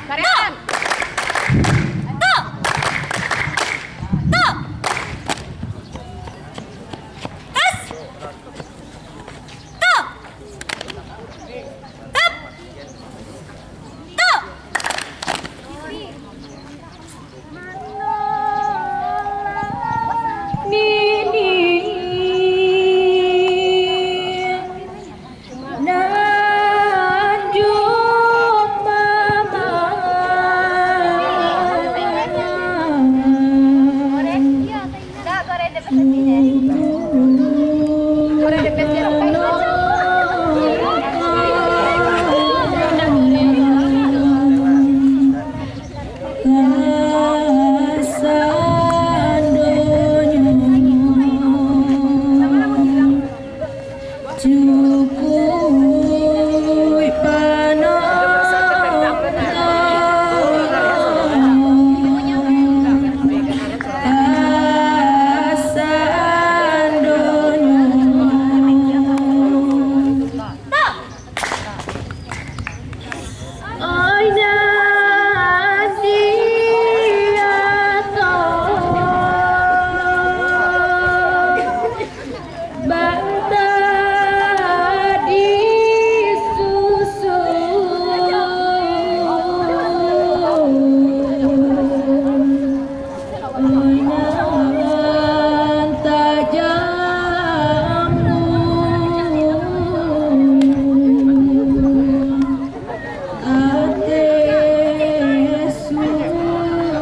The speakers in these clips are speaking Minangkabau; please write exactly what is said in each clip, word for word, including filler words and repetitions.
Karean. Tok. Tok. Kas. Tok. Tap. Tok. Nini. Nan jo mama. Cukuik panonton kasandonyo. Oi, nan di ateh banta disusun. Nan tajamu ateh surami.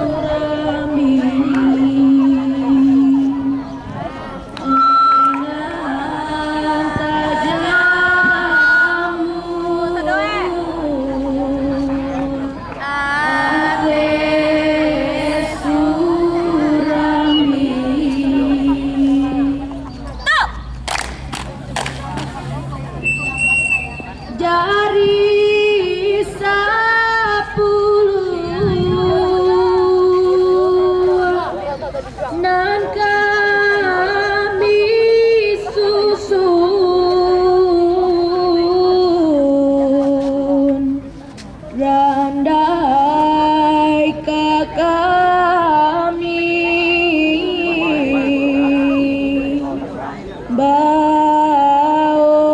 Nan tajamu ateh surami. Jari sapuluah nan kami susun. Randai ka kami baok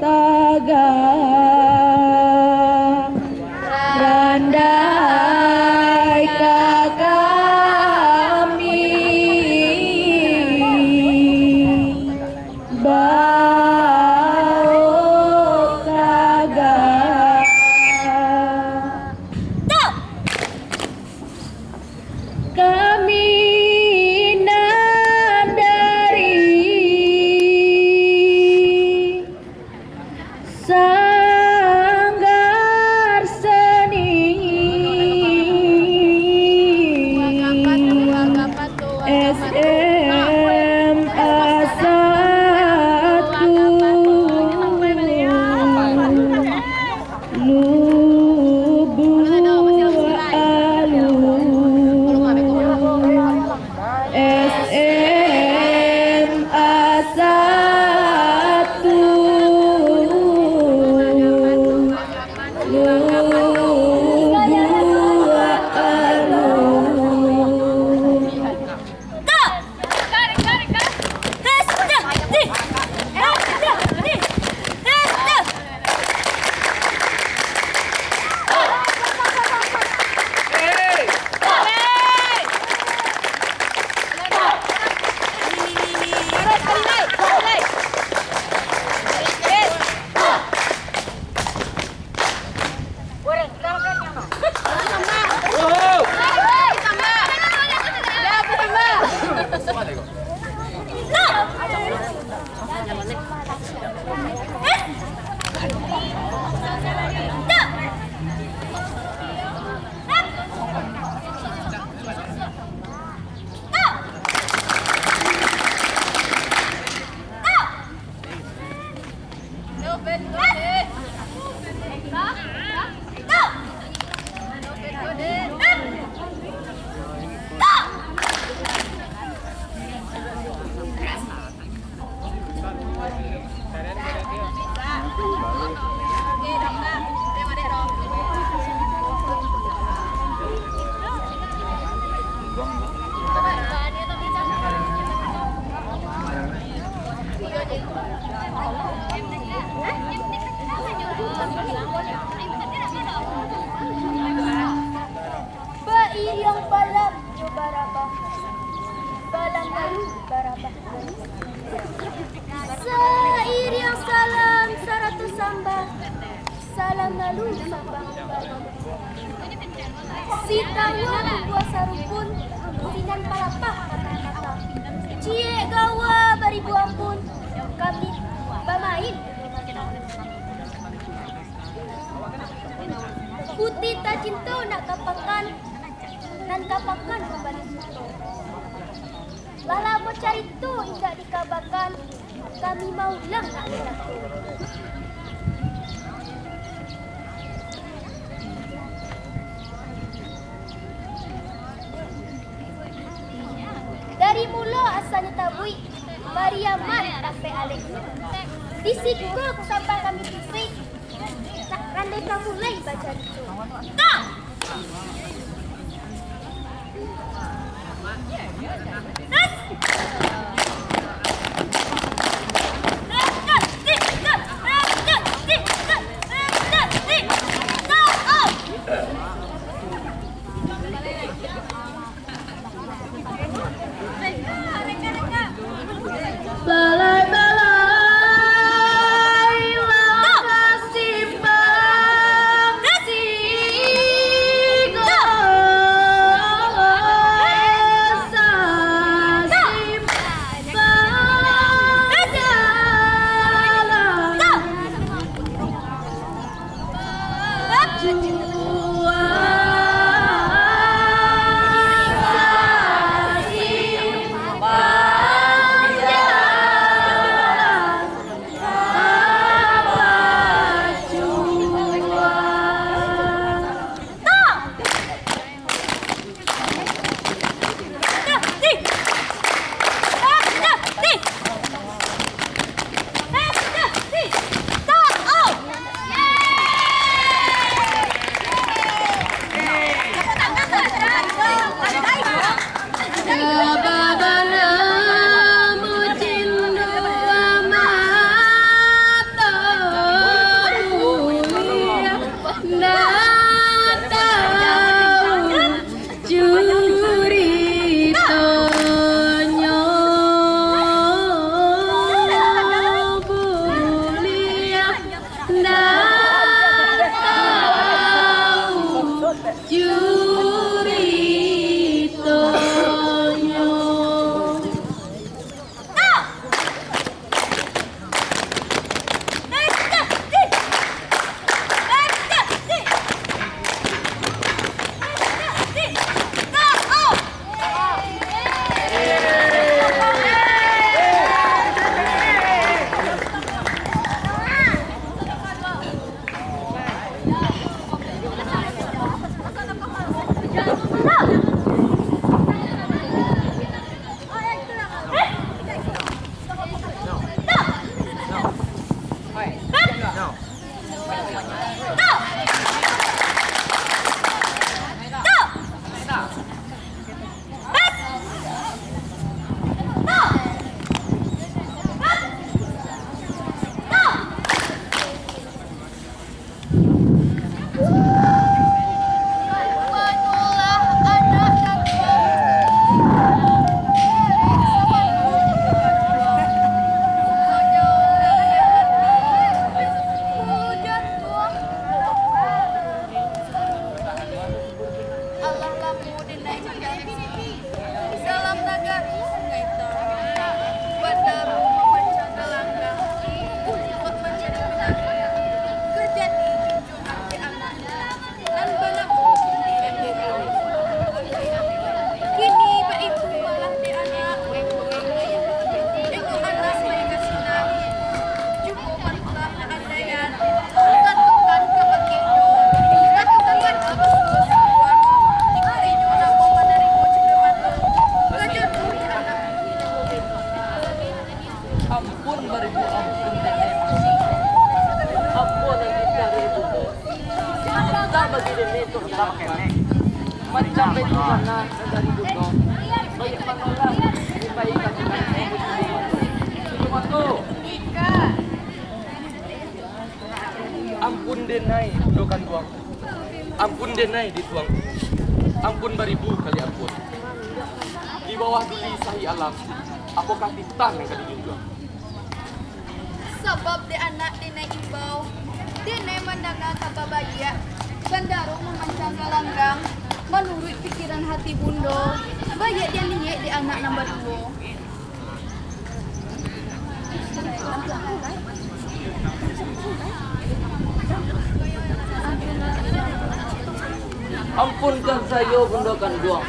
tagak. Randai ka kami baok tagak. Kami nan dari Sanggar Seni. Sitawa tumbuah sarumpun, sinan palapah patah-patah. Ciek gawa baribu ampun, kami bamain. Puti tacinto nak ka pakan, nan ka pakan mambali suto. Lah lamo carito indak dikabakan, kami maulang nak pidato. Dari mulo asanyo tabuik, Pariaman tampek alek. Di siko sambah kami tutuik, Randai ka mulai bacarito. Balai-balai lah basimpang sigo, sasimpang jalan. Curitonyo buliah ndak tau curitonyo. Alah lamo den naiak mandaki, dalam nagari Sungai Tarong, bandaru mamancang galanggang, untuak mancari panari, ka jadi junjuangan dek anaknyo, nan banamo Puti Embek. Kini baitu malah dek anak, tengok anak lai ka sinan, juo patulah kaandaian, bukan-bukan ka bakeh nyo, bukan-bukan ka basuo-suoan, jikok inyo ndak mau manarimo cindamato, ka jatuah di anak. Ampun baribu ampun, Nenek. Ampun nan kita ribu tu. Kita bagi Nenek tu harta kenek. Macam itu sana dari buto. Banyak manolah, dipaihkan dengan. Sudah masuk. Ampun denai, Budo Kanduang. Ampun denai, Datuak. Ampun baribu kali ampun. Di bawah duli sahi alam, apokoh titah nan ka dijunjuang? Sabab dek anak denai imbau, denai mandanga kaba baiak, bandaru mamancang galanggang, Manuruik pikiran hati Bundo, baiak dianiayo dek anak nan baduo. Ampunkan sajo, Bundo Kanduang.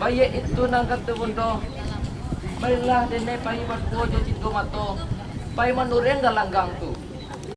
Baiak itu nan kato Bundo. Pailah denai pai baduo jo Cinto Mato, pai manureng galanggang tu.